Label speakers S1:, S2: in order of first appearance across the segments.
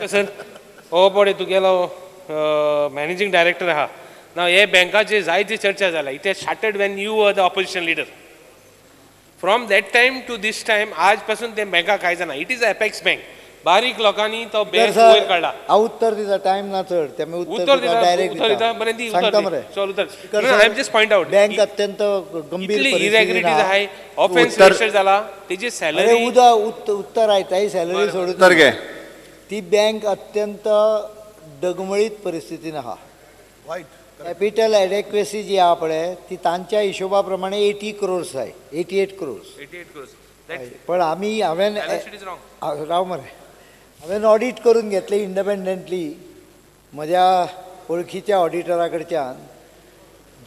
S1: Sir हो पळय तुगेलो मॅनेजींग डायरेक्टर आहा ना, हे बँकाचे जायती चर्चा जाला. It has started when you are the opposition leader. From that time to this time आज पासून ते बँका काय जाणा. It is apex bank. बारीक लोकांनी तो बँक वयर काडला.
S2: हांव उत्तर दिता, टायम ना चड, त्यामुळे उत्तर दिता, डायरेक्ट
S1: उत्तर दिता. बरें दी, उत्तर दी. चल उत्तर. I am just point out,
S2: bank अत्यंत गंभीर
S1: इतली इरेग्युलरिटीज आहाय, ऑफेन्स रजिस्टर जाला, तेजी सॅलरी.
S2: उत्तर आयताय सॅलरी सोडून
S3: उत्तर घे.
S2: ती बँक अत्यंत डगमळीत परिस्थितीन आहा. कॅपिटल एडेक्वेसी जी आहा पळय ती तांच्या हिशोबा प्रमाणे 80 क्रोर्स आहाय, 88 क्रोर्स. पण आमी हांवें राव मरे, हांवें ऑडीट करून घेतलें इंडिपेंडंटली म्हज्या वळखीच्या ऑडिटरा कडच्यान.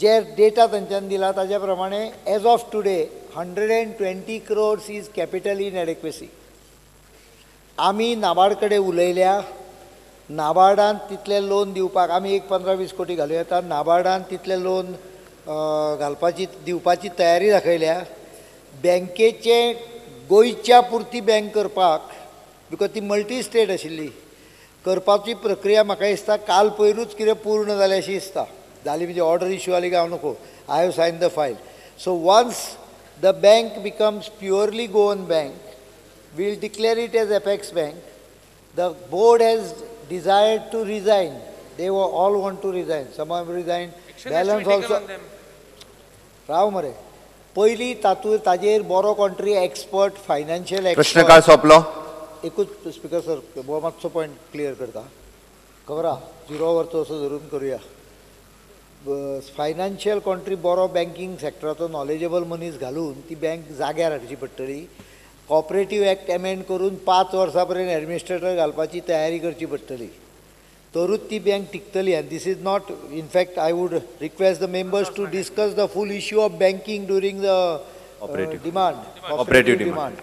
S2: जे डेटा तांच्यान दिला ताज्या प्रमाणे as of today 120 crores is capital inadequacy. आमी नाबार्ड कडेन उलयल्या, नाबार्डान तितलें लोन दिवपाक आमी एक 15-20 कोटी घालूं येता. नाबार्डान तितलें लोन घालपाची दिवपाची तयारी दाखयल्या. बँकेचे गोंयच्या पुरती बँक करपाक, because ती मल्टी स्टेट आशिल्ली, करपाची प्रक्रिया म्हाका दिसता काल पयरूच कितें पूर्ण जाली अशी दिसता. जाली म्हणजे ऑर्डर इश्यू जाली काय हांव नको, I have sign the file. So once the bank becomes purely Goan bank, we'll declare it as apex bank. The board has desired to resign. They were all want to resign. Some have resigned. Balance also. राव मरे, पयली तातूंत ताजेर बरो कोण expert, financial expert.
S3: प्रश्न काळ सोंपलो.
S2: एकूच स्पीकर सर, हो मातसो पॉयंट क्लियर करता, खबर आहा झिरो वरचो असो धरून करुया. फायनान्शियल कंट्री बरो बँकींग सॅक्टराचो नॉलेजेबल मनीस घालून ती बँक जाग्यार हाडची पडटली. कॉपरेटीव एक्ट एमेंड करून 5 वर्सां पर्यंत एडमिनिस्ट्रेटर घालपाची तयारी करची पडटली, तरूच ती बँक टिकतली. आनी this is not, in fact I would request the members to discuss the full issue of banking during the demand,
S3: operative demand.